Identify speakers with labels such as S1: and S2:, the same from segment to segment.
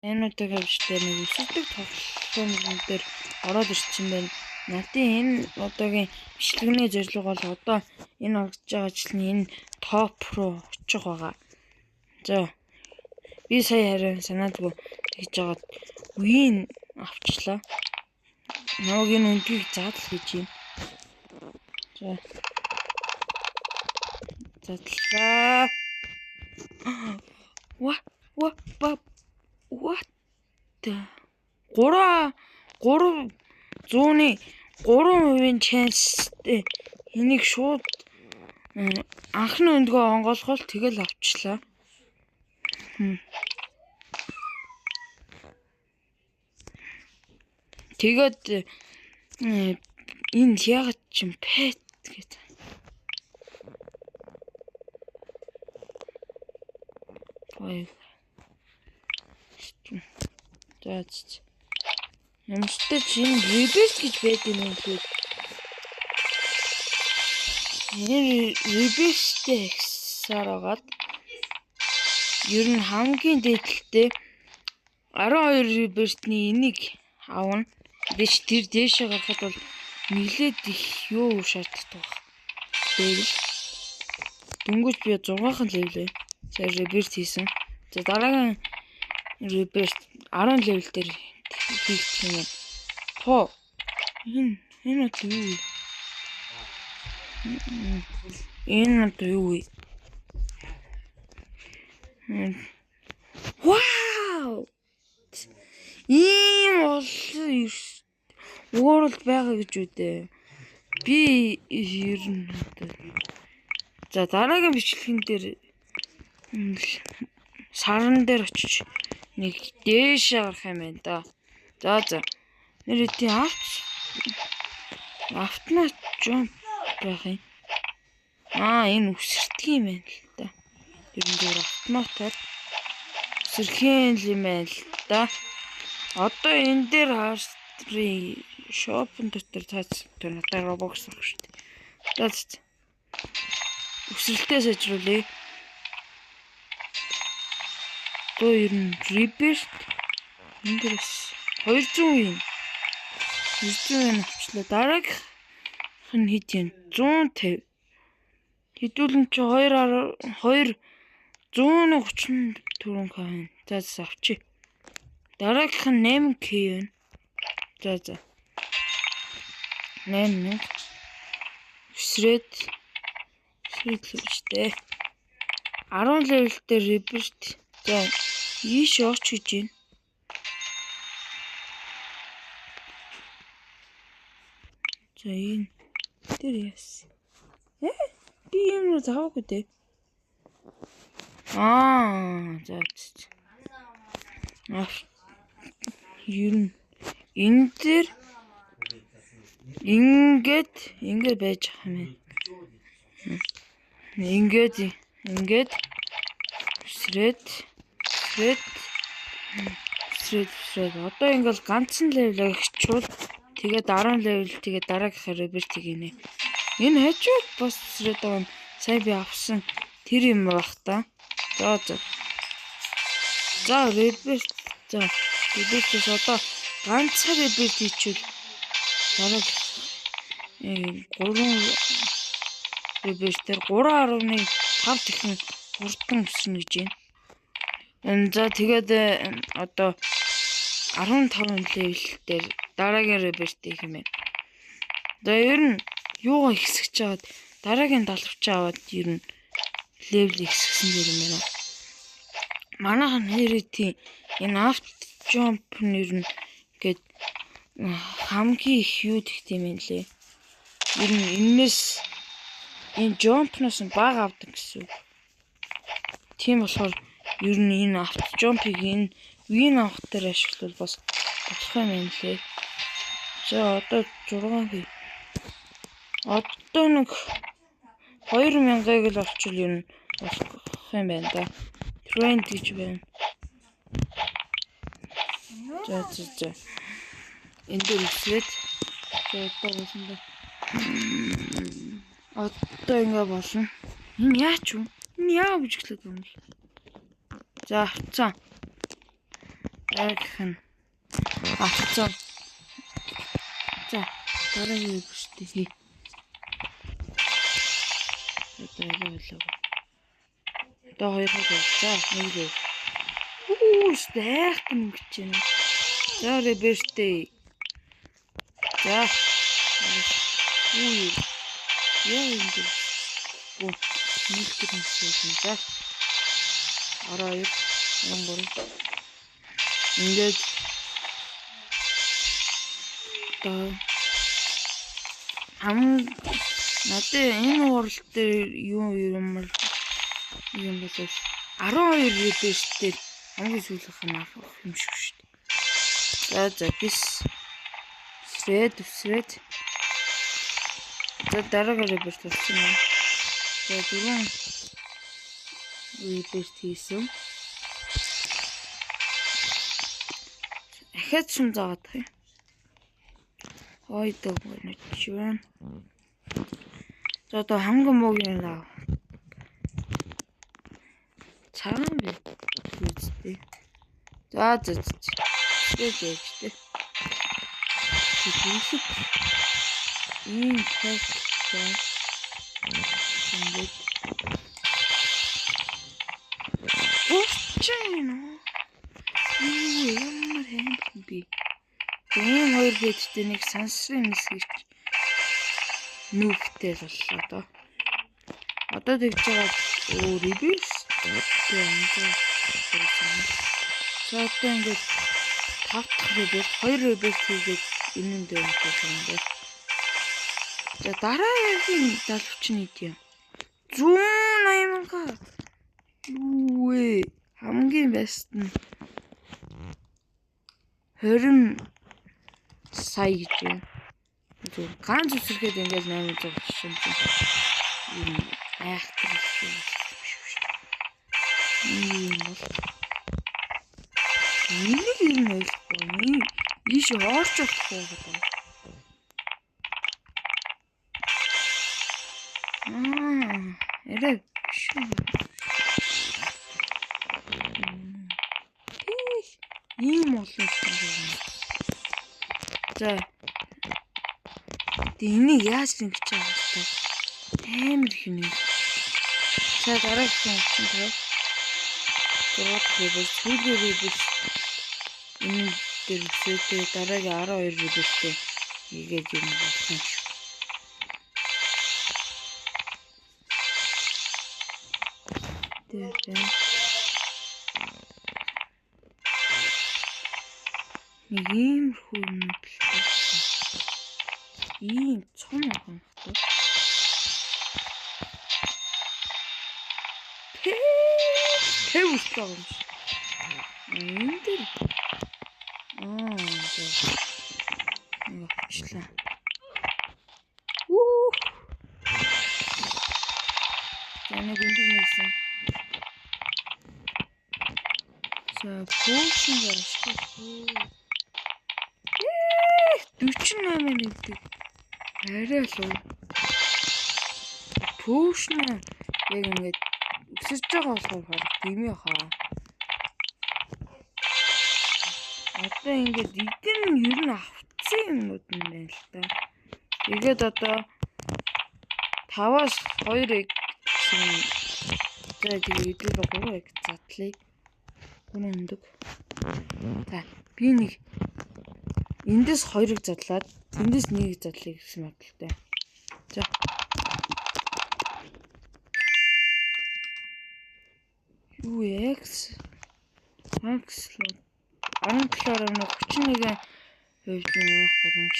S1: Энэ удаагийн бичлэгээр нэг өсөлтөг тоглоом дээр ороод ирсэн байна. Надын энэ удаагийн бичлэгний зорилго бол одоо энэ орж байгаа жилийн энэ топ руу очих байгаа. За би сая харин санаадгүй тэгж жагаад үеийн авчлаа. Намайг энэ өндгийг заадал гэж юм. За. Задлаа. Ва ва ба what? 3 300-ны 3% chance-тэй энийг шууд анхны өндгөө онгойлгол тэгэл авчлаа. Тэгээд энэ яагаад ч юм pet гэж. Ой. За. Ямартай ч энэ rebirth гэж байд юм уу? Энэ rebirth-тэй ихсаар агаад ер нь хамгийн дээдэлтэй 12 rebirth-ний энийг авна. Дэш тэр дээшээ гарахад бол нилээд их юу шаарддаг баг. Level. Дөнгөж би 6-хан level ээ. За rebirth хийсэн. За дараагийн rebirth 10 level дээр хийх юм байна. Хоо. Энэ одоо юу вэ? Энэ одоо юу вэ? Вау! Ийм олон world байгаа гэж үү дээ. Би ер нь одоо за дараагийн бичлэгэн дээр саран дээр очиж нэг дээшээ гарах юм байна да. За за. Нэр тийм автомат jump байх юм. Аа энэ үсэрдэг юм байна л да. Ер нь зүгээр автоматар үсэрхэн л юм байна л да. Одоо энэ дээр харстрын шопын дотор цаац тэр надад Roblox авах шүү дээ. За за. Үсрэлтээ сайжруулъя. Одоо ер нь rebirth энэ дээр бас 200 юм. 200 юм авчлаа. Дараагийнх нь хэд юм? 150. Хэдүүлэн чи 2 2 134 к байна. За за авчи. Дараагийнх нь 8к байна. За за. 8000. Өсрээд өсрээд л биш дээ. 10 level дээр rebirth. За ийш оч гэж байна. За энэ тэр яасан. Би юм уу заавгүй дээ. Аа за. Ер нь энэ дээр ингээд байж байгаа юм байна. Ингээд өсрээд өсрээд одоо ингээл ганцхан level агчвал тэгээд 10 level тэгээд дараагийнхаа rebirth хийнэ. Энэ хажууд бас өсрээд байгаа нь сая би авсан тэр юм байх та. За за. За rebirth за rebirth-ээс одоо ганцхан rebirth хийчихвэл дараа 3 rebirth дээр 3.5 дахин хурдан өснө гэж байна. За тэгээд одоо 15 level дээр дараагийн rebirth хийх юм байна. За ер нь юугаа ихсгэж аваад дараагийн далавчаа аваад ер нь level ихсгсэн дэр юм байна. Манайхан нэрээ энэ авт jump нь ер нь ингээд хамгийн их юу тэгт юм бэ лээ. Ер нь энэс энэ jump-наас нь бага авдаг гэсэн үг. Тийм болохоор ер нь энэ авт jump-ыг энэ үеийн авах дээр ашиглавал бас болох юм байна лээ. За одоо 6 хий. Одоо нэг 2000-ыг л олчвол ер нь болох юм байна да. Тренд гэж байна. За за за. Энэ дээр өсрээд за одоо болсон да. Одоо ингэ болно. Энэ яач вэ? Энэ яа бүжиглээд юм бэ? За авцсан. Дараагийнх нь авцсан. За, дараагийн rebirth хий. Одоо арай болоо. Одоо хоёр хог. За, нэг л. Үу, айхтан ингэж байна. За, rebirth. За. Үу. Яа юм бэ? Гоо, нэг гэр нэгсэн. За. 12 13. Ингээд одоо надад энэ урал дээр юу юмар юм болов 12 rebirth дээр хамгийн сүүлийнх нь авах юм шиг шүү дээ. За за бис өсрээд өсрээд. За дараагийн rebirth болсон юм. За дөрөв rebirth хийсэн. Дахиад шум заагаад байгаа юм. Хойдог нүч байна. За одоо хамгийн мууг юм аа. Цагаан бэ? Үстэй. За за за. Тэгээд яжтэй. Тэгэлэг. Ийм пак. Ингээд. Уучна. Юу ямар хайм бэ? Тийм хоёр бэдтэй нэг сансрын нисгийч нүүхтэй боллоо доо. Одоо тэгж байгаа өө rebirth гэдэг. За одоо ингээд 5 дахь rebirth, 2 rebirth хийгээд энэн дээр болох юм байна. За дараагийн залвч нь идэв. 180 га. Юу вэ? Хамгийн best нь 20 сая гэж байна. Зүгээр ганц үсрэхэд ингээд 800 болчихсон юм. Юм айхтар юм шүү дээ. Юм бол энийг ер нь ойлгохгүй. Ийш орч болохгүй гэдэг. Арай биш үү? Ийм олон юм. За. Тэгээ энийг яаж ингэж байгаа вэ? Амар их юм. За дараагийн 35. 6 дахь rebirth, сүүлийн rebirth. Энэ дээр өсөөдөө дараагийн 12 rebirth-тэй хийгээд юм болох юм шүү. Тэр нэг иймэрхүү юм л ийм цом явах юм хатуу. Тэв үстэй байгаа юм шиг. Энэ дээр нэг авчлаа. Үу. За нэг өндөр нэгсэн. За potion гаргах. 48 нэгдэг. Арай л уу. Potion яг ингээд өсөж байгаа болохоор баг дэмий хаа. Одоо ингээд эдэн нь ер нь авцсан юмнууд нь байна л та. Тэгээд одоо 5-аас 2 гэсэн. За тэгээд эдгээр 3 задлаа. 3 өндөг. За би нэг эндээс 2-ыг задлаад эндээс 1-ийг задлаа гэсэн бодолтой. За. Юу X X 17.31% нь явах боломж.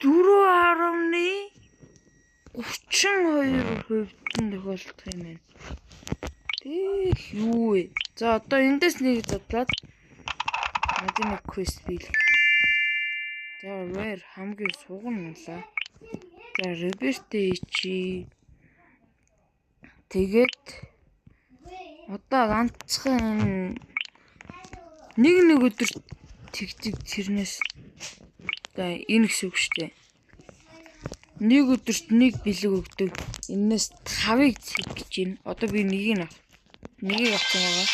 S1: 4.32% нь тохиолдох юм байна. Тээх юу вэ? За одоо эндээс нэг задлаад надад нэг квест биелэх. За rare хамгийн суган унлаа. За rebirth чи. Тэгээд одоо ганцхан энэ нэг өдөр тэгдэг тэрнээс одоо энэ гэсэн үг шүү дээ. Нэг өдөрт нэг бэлэг өгдөг. Энээс 5-ыг цэг гэж байна. Одоо би нэгийг авсан байгаа.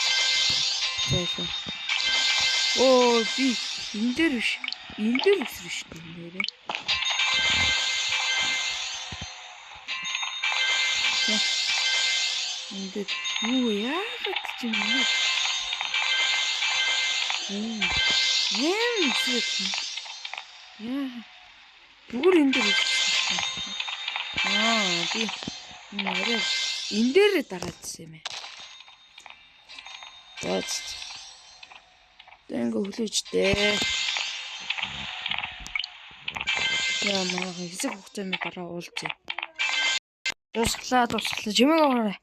S1: За илүү. Оо би энэ дээр биш. Энэ дээр өсрөн шүү дээ нэрээ. За. Энэ дээр юу яагаад ч юм бэ? Яа өсрөөд. Яа. Зүгээр энэ дээр өсрсөн. Аа би нэрээ энэ дээр дараадсан юм ээ. За. Тэг ингээ хүлээж дээ. За манайхан хэсэг хугацааны дараа уулзъя. Дуусглаа. Чимээг аваарай.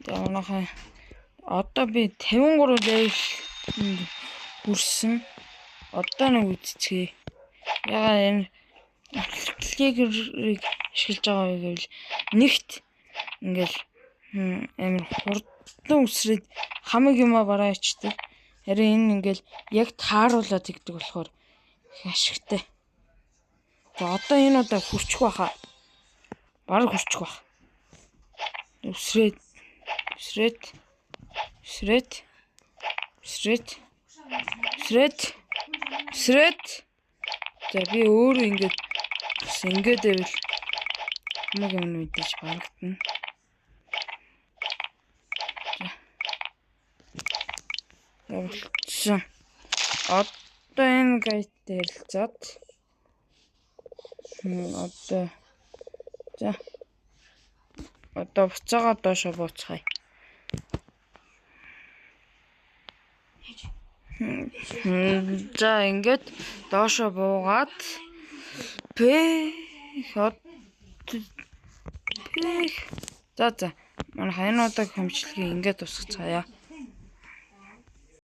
S1: За манайхан одоо би 53 level хүрсэн. Одоо нэг үзцгээе. Ягаа энэ clicker-ыг ашиглаж байгаа вэ гэвэл нэгт ингээл амар хурдан үсрээд хамаг юмаа бараа ичдэг. Харин энэ ингээл яг тааруулаад игдэг болохоор их ашигтай. За одоо энэ удаа хүрчих байхаа. Бараг хүрчих байх. Үсрээд үсрээд үсрээд үсрээд үсрээд үсрээд. За би өөрөө ингээд бас ингээд байвал хамаг юм мэдээж барагдана. За болчихсон. Одоо энэ гайттай ярилцаад одоо за одоо буцаага доошо бууцгаая. За ингээд доошо буугаад П за за манай энэ удаагийн хэмжлэгийг ингээд тусгацгаая.